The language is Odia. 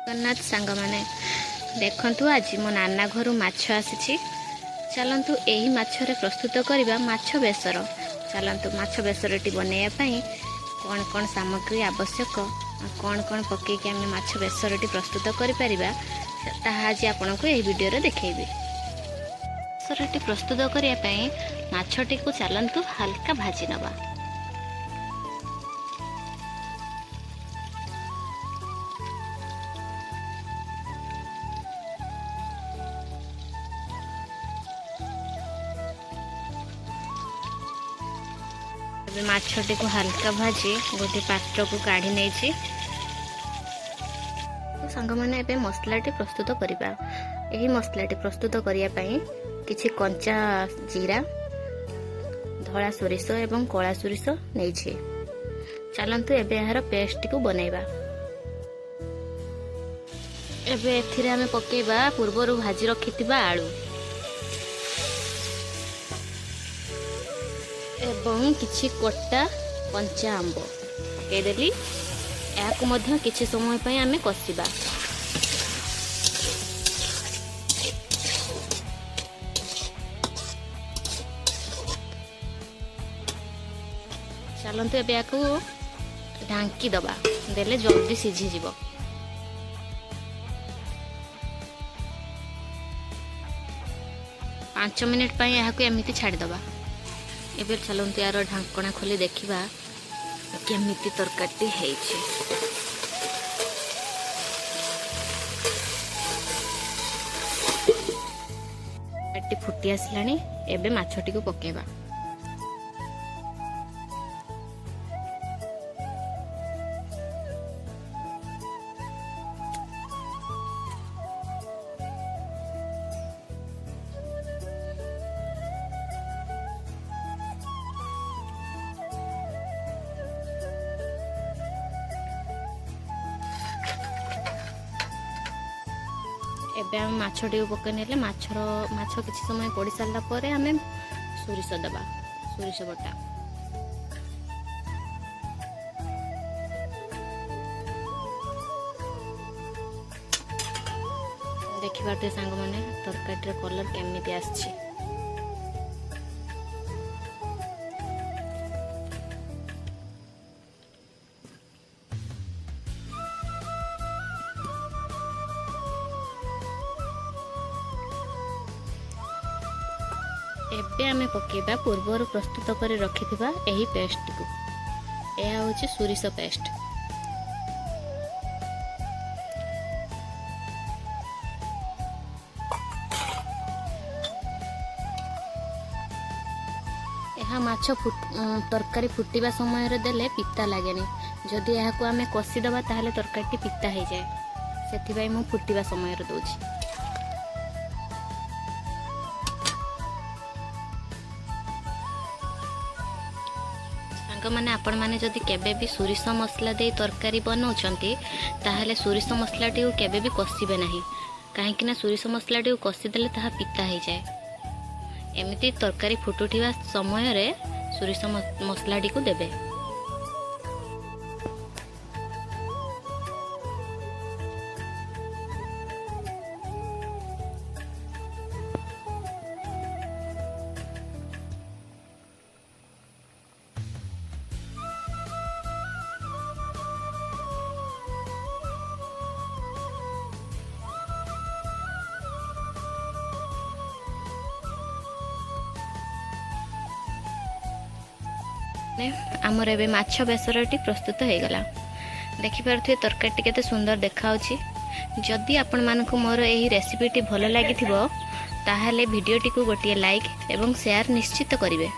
ଜଗନ୍ନାଥ ସାଙ୍ଗମାନେ, ଦେଖନ୍ତୁ, ଆଜି ମୋ ନାନା ଘରୁ ମାଛ ଆସିଛି। ଚାଲନ୍ତୁ, ଏହି ମାଛରେ ପ୍ରସ୍ତୁତ କରିବା ମାଛ ବେସର। ଚାଲନ୍ତୁ, ମାଛ ବେସରଟି ବନେଇବା ପାଇଁ କ'ଣ କ'ଣ ସାମଗ୍ରୀ ଆବଶ୍ୟକ ଆଉ କ'ଣ କ'ଣ ପକାଇକି ଆମେ ମାଛ ବେସରଟି ପ୍ରସ୍ତୁତ କରିପାରିବା, ତାହା ଆଜି ଆପଣଙ୍କୁ ଏହି ଭିଡ଼ିଓରେ ଦେଖେଇବି। ବେସରଟି ପ୍ରସ୍ତୁତ କରିବା ପାଇଁ ମାଛଟିକୁ ଚାଲନ୍ତୁ ହାଲକା ଭାଜି ନେବା। ଏବେ ମାଛଟିକୁ ହାଲକା ଭାଜି ଗୋଟିଏ ପାତ୍ରକୁ କାଢ଼ି ନେଇଛି। ସାଙ୍ଗମାନେ, ଏବେ ମସଲାଟି ପ୍ରସ୍ତୁତ କରିବା। ଏହି ମସଲାଟି ପ୍ରସ୍ତୁତ କରିବା ପାଇଁ କିଛି କଞ୍ଚା ଜିରା, ଧଳା ସୋରିଷ ଏବଂ କଳା ସୋରିଷ ନେଇଛି। ଚାଲନ୍ତୁ, ଏବେ ଏହାର ପେଷ୍ଟଟିକୁ ବନେଇବା। ଏବେ ଏଥିରେ ଆମେ ପକେଇବା ପୂର୍ବରୁ ଭାଜି ରଖିଥିବା ଆଳୁ ଏବଂ କିଛି କଟା କଞ୍ଚା ଆମ୍ବ ପକେଇଦେଲି। ଏହାକୁ ମଧ୍ୟ କିଛି ସମୟ ପାଇଁ ଆମେ କଷିବା। ଚାଲନ୍ତୁ, ଏବେ ଏହାକୁ ଢାଙ୍କି ଦେବା। ଦେଲେ ଜଲ୍ଦି ସିଝିଯିବ। 5 ମିନିଟ୍ ପାଇଁ ଏହାକୁ ଏମିତି ଛାଡ଼ିଦେବା। ଏବେ ଚାଲନ୍ତୁ, ଏହାର ଢାଙ୍କଣା ଖୋଲି ଦେଖିବା କେମିତି ତରକାରୀଟି ହେଇଛି। ତରକାରୀଟି ଫୁଟି ଆସିଲାଣି। ଏବେ ମାଛଟିକୁ ପକେଇବା। ଏବେ ଆମେ ମାଛଟିକୁ ପକାଇ ନେଲେ। ମାଛ କିଛି ସମୟ ପଡ଼ି ସାରିଲା ପରେ ଆମେ ସୋରିଷ ଦେବା, ସୋରିଷ ବଟା। ଦେଖିପାରୁଥିବେ ସାଙ୍ଗମାନେ, ତରକାରୀର କଲର୍ କେମିତି ଆସିଛି। ଏବେ ଆମେ ପକାଇବା ପୂର୍ବରୁ ପ୍ରସ୍ତୁତ କରି ରଖିଥିବା ଏହି ପେଷ୍ଟଟିକୁ। ଏହା ହେଉଛି ସୋରିଷ ପେଷ୍ଟ। ଏହା ମାଛ ତରକାରୀ ଫୁଟିବା ସମୟରେ ଦେଲେ ପିତା ଲାଗେନି। ଯଦି ଏହାକୁ ଆମେ କଷିଦେବା, ତାହେଲେ ତରକାରୀଟି ପିତା ହେଇଯାଏ। ସେଥିପାଇଁ ମୁଁ ଫୁଟିବା ସମୟରେ ଦେଉଛି। ସାଙ୍ଗମାନେ, ଆପଣମାନେ ଯଦି କେବେ ବି ସୋରିଷ ମସଲା ଦେଇ ତରକାରୀ ବନାଉଛନ୍ତି, ତାହେଲେ ସୋରିଷ ମସଲାଟିକୁ କେବେ ବି କଷିବେ ନାହିଁ। କାହିଁକିନା ସୋରିଷ ମସଲାଟିକୁ କଷିଦେଲେ ତାହା ପିତା ହେଇଯାଏ। ଏମିତି ତରକାରୀ ଫୁଟୁଥିବା ସମୟରେ ସୋରିଷ ମସଲାଟିକୁ ଦେବେ। ଆମର ଏବେ ମାଛ ବେସରଟି ପ୍ରସ୍ତୁତ ହେଇଗଲା। ଦେଖିପାରୁଥିବେ, ତରକାରୀଟି କେତେ ସୁନ୍ଦର ଦେଖାହେଉଛି। ଯଦି ଆପଣମାନଙ୍କୁ ମୋର ଏହି ରେସିପିଟି ଭଲ ଲାଗିଥିବ, ତାହେଲେ ଭିଡ଼ିଓଟିକୁ ଗୋଟିଏ ଲାଇକ୍ ଏବଂ ସେୟାର ନିଶ୍ଚିତ କରିବେ।